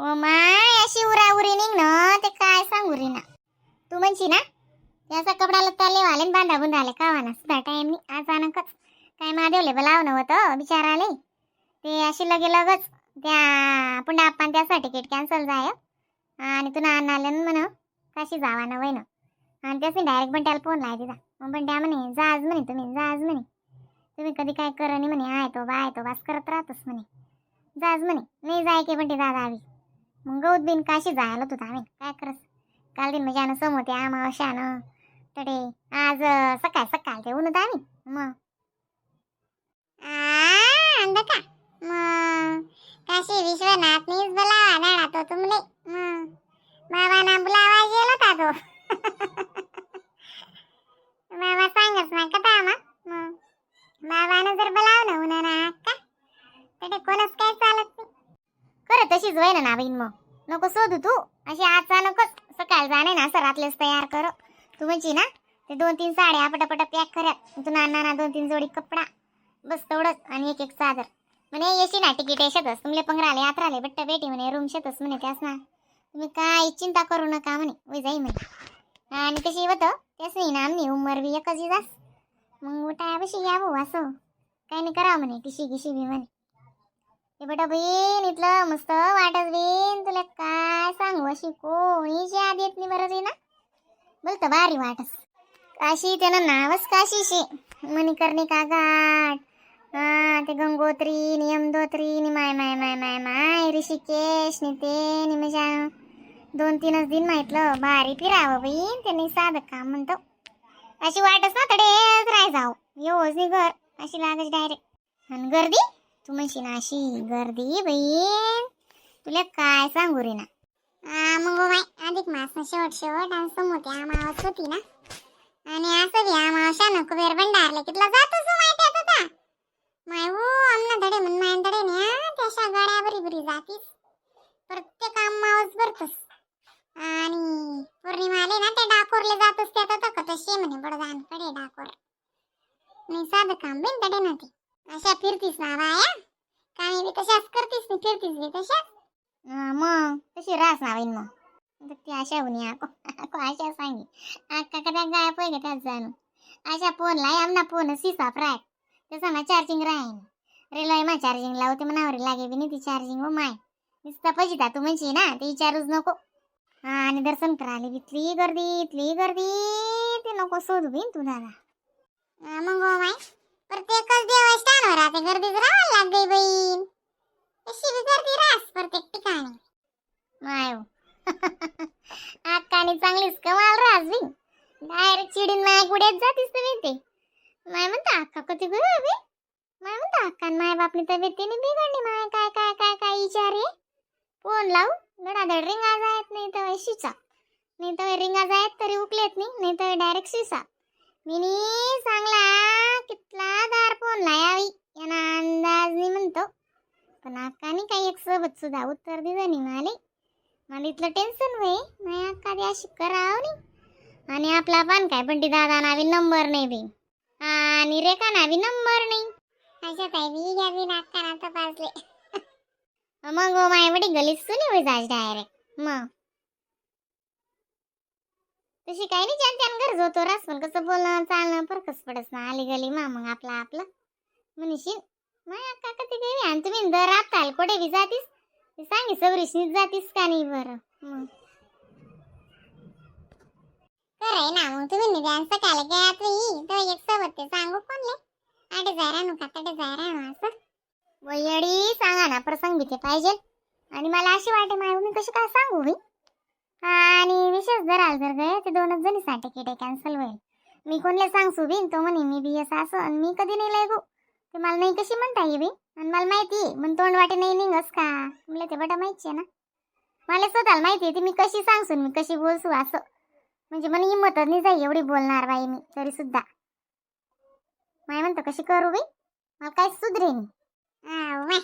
ओ my, अशी उराउरी निघ ना, ते काय सांगू री ना. तू म्हणशी ना, त्याचा कपडा लत्ता लेवाले न बांधा बुंधाले कावाना सुद्धा टाइम नाही. अचानकच काय महादेवले बोलावणं होतं बिचाराले. ते अशी लगे लगच त्या पुंडा आप्पान त्याचा तिकीट कॅन्सल जाय आणि तुला आलं म्हण काशी जावा ना वय ना. आणि त्यासनी डायरेक्ट बंट्याला फोन लाय तिचा. मग बंट्या म्हणे, जाज म्हणे तुम्ही, जाज म्हणे तुम्ही, कधी काय कर नाही म्हणे, आहे तो बा आहे तो बास करत राहतोस म्हणे, जाज म्हणे. नाही जाय की बंटी दादा आवी. मग गौत बिन काशी जायला होतो आम्ही, काय करस. काल दिन म्हणजे समोते अमावस्यानं तडे आज सकाळ सकाळ ते ऊन आम्ही मग. आ, का मग काशी विश्वनाथ नीच बोलावा दाडा तो तुमले. मग बाबांना बुलावा गेलो होता तो. बाबा सांगच ना कथा मा. मग बाबानं जर बोलावलं उन्हा ना का तर ते कोणच काय चालत नाही. खरं तशीच वय ना बहीण. मग नको शोधू तू. अशी अचानकच सकाळ जाणे ना, असं रातलेच तयार कर. तू म्हणची ना, ते दोन तीन साड्या पटापट पॅक करा, तू नाना ना दोन तीन जोडी कपडा, बस तेवढंच, आणि एक एक चादर. म्हणे येशी ना तिकीट येशातच तुमले, पंगराले यात्राले बट्ट बेटी म्हणे, रूम शेतच म्हणे त्यास ना, तुम्ही काय चिंता करू नका म्हणे, वय जाई म्हणे. आणि कशी होतं त्याच नाही ना, आमनी उमर बी एकच जास. मग उठाया बशी या भाऊ, असं काही नाही करावं म्हणे, टिशी गिशी बी म्हणे. ते बेटा बहीण इथलं मस्त वाटत बीन, तुला काय सांगू, अशी कोणीच याद येत नाही बरं रे ना. बोलत भारी वाटस काशी. त्यानं नावच काशीशी. मणिकर्णिका घाट, हा ते गंगोत्री नि यमदोत्री नि माय माय माय माय माय ऋषिकेश नि ते नि म्हणजे दोन तीनच दिन माहितलं भारी फिरावं बहीण. ते नाही साधं काम म्हणतो. अशी वाटच ना तडेच राय जाऊ येऊच नाही घर अशी लागच डायरेक्ट. आणि गर्दी, तू म्हणशील ना अशी गर्दी बहीण, तुला काय सांगू रे ना. आ, मग माय अधिक मास शेवट शेवट आणि समोते अमावस होती ना. आणि असं बी अमावस्यानं कुबेर भंडारले कितला जातो सो माहिती होता माय. हो, आमना धडे म्हण माय धडे न्या त्याशा गाड्या बरी बरी जातीस, प्रत्येक अमावस भरतस. आणि पौर्णिमा आले ना, त्या डाकोरले जातस त्या तर तसे म्हणे बडदान कडे डाकोर. नाही साधं काम बिन तडे ना ते. अशा फिरतीस ना बाया, कामी बी तशाच करतीस नी फिरतीस बी तशाच. हा, मग तशी रास ना बहीण. मग तर ती अशा होऊन आको आको अशा सांगी अक्का कदा गायब होय त्यात जाणू. अशा फोन ला आमना फोन सिसाप राय, त्याचा ना चार्जिंग राहीन रेलॉय मा चार्जिंग लावते मनावर लागे बी नाही ती चार्जिंग. हो माय, नुसता पजिता. तू म्हणशी ना, ते विचारूच नको. हा, आणि दर्शन करायला इथली गर्दी, इथली गर्दी, ते नको शोधू बिन तू दादा. हा, मग हो माय, प्रत्येकच देवस्थानवर राहते गर्दीच राहावं लाग गई बहीण. तशी बी गर्दी रास प्रत्येक ठिकाणी. माय हो. अक्काने चांगलीच कमाल रास बी. डायरेक्ट चिडीन माय कुठेच जातीस तुम्ही ते. माय म्हणता अक्का कधी गं बी. माय म्हणता अक्का माय बापनी तब्येतीने बिघडली माय. काय काय काय काय विचार आहे. फोन लावू धडाधड रिंगा जायत, नाही तर शिचा, नाही तर रिंगा जायत तरी उकलेत नाही, नाही तर डायरेक्ट शिसा. मिनी सांगला कितला दार फोन लायावी यांना अंदाज नाही म्हणतो. पण अक्काने काही एक सोबत सुद्धा उत्तर दिलं नाही मला. मला इथलं टेन्शन होई नाही अक्का दे अशी करावं नाही. आणि आपला पण काय बंटी दादा नावी नंबर नाही बी आणि रेखा नावी नंबर नाही. अशा ताई बी घ्या बी नाका ना तपासले. मग हो माय वडी गलीच सुनी होई जाय डायरेक्ट. मग तशी काही नाही, ज्यान त्यान गरज होतो रास, पण कसं बोलणं चालणं फरकच पडस ना आली गली मा. मग आपलं आपलं म्हणशील माय अक्का कधी गेली. आणि तुम्ही दर आताल कुठे बी जातीस ते सांगी सवरीशनीच जातीस का नाही बरं मग. खरं ना, मग तुम्ही निदान सकाळी गयात ही तो एक सोबत ते सांगू कोणले आडे जाय राहणू का तडे जाय राहणू असं. वयडी सांगा ना प्रसंग बी ते पाहिजे. आणि मला अशी वाटे माय मी कशी काय सांगू बाई. आणि विशेष जर आल जर गए ते दोनच जणी तिकीट कॅन्सल होईल. मी कोणले सांगसू बिन, तो म्हणे मी बी असं असं आणि मी कधी नाही लायगू ते मला नाही कशी म्हणता ये बी. आणि मला माहिती आहे पण तोंड वाटे नाही निघस का मला ते बटा माहिती आहे ना. मला स्वतःला माहिती आहे ती मी कशी सांगसून मी कशी बोलसू असं. म्हणजे मला हिंमतच नाही जाई एवढी बोलणार बाई मी तरी सुद्धा. माय म्हणतो कशी करू बाई, मला काय सुधरे नाही. हा, माय.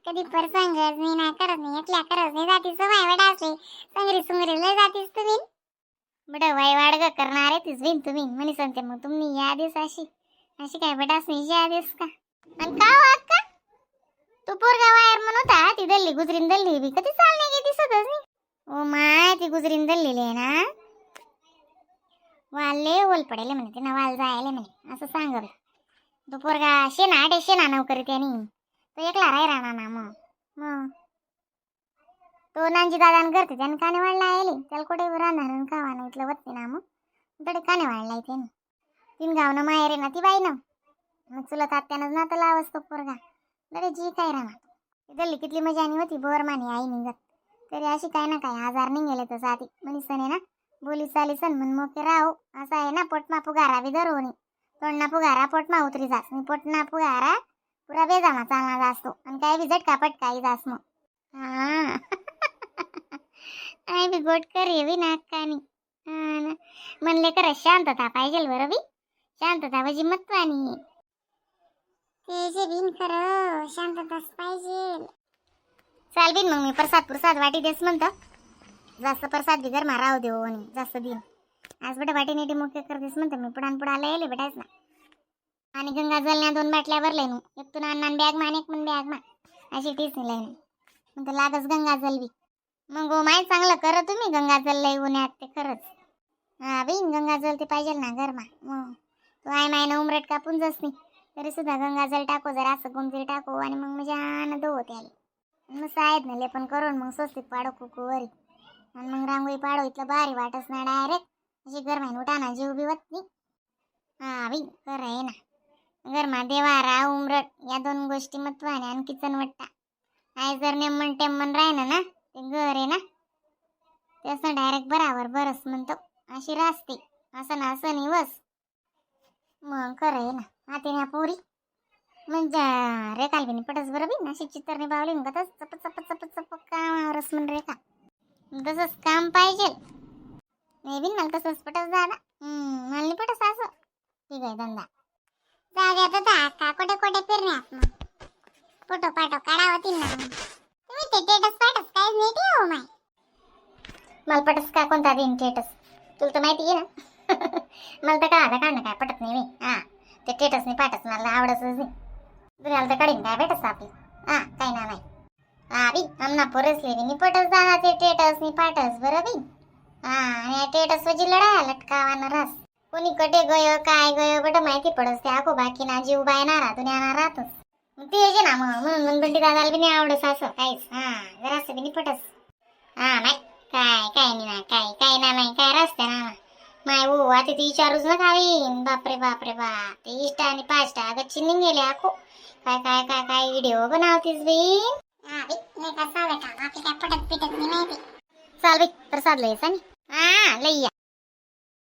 कधी प्रसंगच नाही ना करत नाही, एकल्या करत नाही जातीस माय वडा असले संगरी सुंगरी लय जातीस तुम्ही. बडं वाय वाडग करणार आहे तीच बिन तुम्ही म्हणे सांगते. मग तुम्ही या दिवस अशी अशी काय बटास नाही या दिवस का. आणि का हो अक्का? तो पोरगा वायर म्हण होता ती दल्ली गुजरीन दल्ली बी कधी चाल नाही दिसतच नाही. ओ my, ती गुजरीन दल्लेली आहे ना, वाले ओल पडेले म्हणे, ते वाल जायले म्हणे असं सांग. तो पोरगा शेना आडे शेना नोकरी त्यानी, तो एकला राही राहणार ना. मग मग तो नानजी दादान करते त्यानं काने वाढला आले त्याला कुठे राहणार आणि खावा नाही इथलं वत्ते ना. मग तडे काने वाढला त्याने तीन गावनं माहेर आहे ना ती बाई ना. मग चुलत आत्यानंच ना तर लावस तो पोरगा लढे जी काय राहणार. दल्ली कितली मजा आणि होती बोर माने आई निघत तरी अशी काय ना काय आजार नाही गेले तसं आधी म्हणी सण आहे ना बोली चाली सण म्हण मोके राहो असं आहे ना. पोटमा फुगारा बी धरवणी तोंडना फुगारा पोटमा उतरी जास आणि पोटना फुगारा पुरा बेजामा चालणार असतो आणि काय बी झटका पटकाही जास मग. हा I बी गोट कर बी नाकानी. हा ना म्हणले खरं शांतता पाहिजे बरं बी, शांतता म्हणजे महत्वानी. ते जे बिन खरं शांतताच पाहिजे. चाल बिन मग मी प्रसाद प्रसाद वाटी देस म्हणतं. जास्त प्रसाद बी गरमा राहू देऊ आणि जास्त दिन आज बेटा वाटी नीटी मुख्य करतेस म्हणतं मी. पुढान पुढाला येले बेटायच ना. आणि गंगा जलण्या दोन बाटल्या भरले नू, एक तू अण्णा बॅग मा आणि एक मन बॅग मा अशी टीच नाही म्हणतं लागच गंगा जल बी. मग ओ my चांगलं कर तुम्ही गंगा जल लय उन्हात ते खरंच. हा बाई गंगा जल ते पाहिजे ना गरमा. मग तू I मायनं उमरट कापून जास नाही तरी सुद्धा गंगाजल टाको जरा असं गुंजीर टाको आणि मग मजानं धुवो त्याला. मस्त आहेत ना लेपन करून मग स्वस्तिक पाडो कुकूवरी आणि मग रांगोळी पाडो. इथलं भारी वाटच ना डायरेक्ट अशी गरमाईन उठाना जीव बी होत नाही. हा बाई खरं आहे ना, गरमा देवारा उमरट या दोन गोष्टी महत्वाने आणि किचन वट्टा I जर नेमन टेमन राहिना ना ते घर आहे ना त्याचं डायरेक्ट बराबर बरंच म्हणतो अशी रास्ते असं ना असं नाही बस. मग खरं आहे ना हातीने पोरी म्हणजे रेखाल बिनी पटस बरं बी अशी चित्रणी बावली ना तसं चप चप चप चप काम रस म्हण रेखा तसंच काम पाहिजे नाही बिन मला तसंच पटस दादा. मला नाही पटस असं. ठीक आहे धंदा. जाऊ द्या आता का कुठे कुठे फिरण्यात मग फोटो पाटो काढावं ना मग. तुम्ही ते टेटस पाटस काहीच नाही ठेवू माय. मला पटस का कोणता दिन टेटस तुला तर माहिती आहे ना. मला तर का आता काढणं काय पटत नाही बे. हा ते टेटस नाही पाटस मला आवडतच नाही. दुसऱ्याला तर काढीन काय भेटस आपली हा काय ना नाही. हा बी आमना पोरसले बी पटस दादा ते टेटस नि पाटस बरं बी. हा आणि टेटस वजी लढा लटकावा रस कोणी कटे गयो काय गयो बट माहिती पडस ते आखो बाकी ना जीव बाय ना राहतो ना राहतोच. मग ते जे ना मग म्हणून मन बंटी दादाला बी नाही आवडस असं काहीच. हा जरासं बी नाही पटस. हा नाही काय काय नाही ना काय काय ना नाही काय रस्ते ना माय ओ आता ती विचारूच नका बाई. बापरे बापरे बाप ते इष्टा आणि पाचटा गच्ची निघेले आखो काय काय काय काय व्हिडिओ बनवतीस बाई. हा बाई नाही का साधं काम आपली काय पटत पिटत नाही माहिती. चाल बाई प्रसाद लय आणि हा लई या.